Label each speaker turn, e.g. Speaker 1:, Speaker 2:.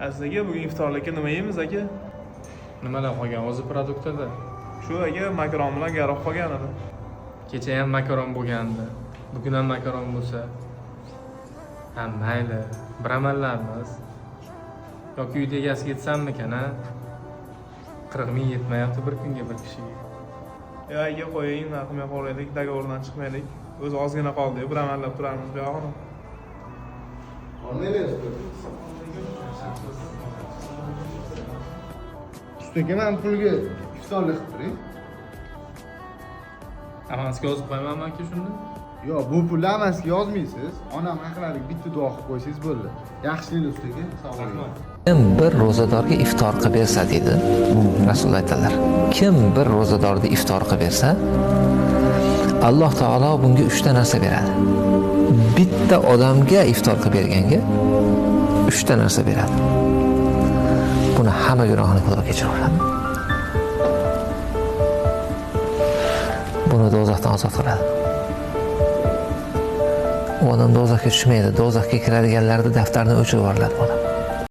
Speaker 1: Aziz aka, bugun iftorlikka nima yeymiz aka?
Speaker 2: Nimalar qolgan o'zi produktida?
Speaker 1: Shu aka, makaron bilan garoq qolgan edi.
Speaker 2: Kecha ham makaron bo'lgandi. Bugun ham makaron bo'lsa. Ha, mayli, bir amallarmiz. Yoki uyda egasiga yetsammikan, a? 40 ming yetmayapti bir kunga bir kishiga.
Speaker 1: Yo aka, qo'ying, nima qilmay qo'yaylik, договорdan chiqmaylik. O'zi ozgina qoldi, bir amallab turamiz buyog'ini.
Speaker 3: Usta aka, man pulga iftorlik qilib turing.
Speaker 2: Avansga yozib qo'yamanmi aka shunda?
Speaker 3: Yo'q, bu pulni avansga yozmaysiz. Onam haqlariga bitta duo qilib qo'ysangiz bo'ldi. Yaxshilik usta aka, sog' bo'ling.
Speaker 2: Rahmat.
Speaker 4: Kim bir ro'zadorga iftor qilib bersa deydi Rasululloh aytadilar. Kim bir ro'zadorni iftor qilib bersa, Alloh taolo bunga 3 ta narsa beradi. Bitta odamga iftor qilib berganga 3 ta narsa beradi. Buni hamma gunohini Xudo kechirib yuboradi. Buni do'zaxdan ozod qiladi. U odam do'zaxga tushmaydi. Do'zaxga kiradiganlarni daftarini o'chirib yuboriladi bu odam.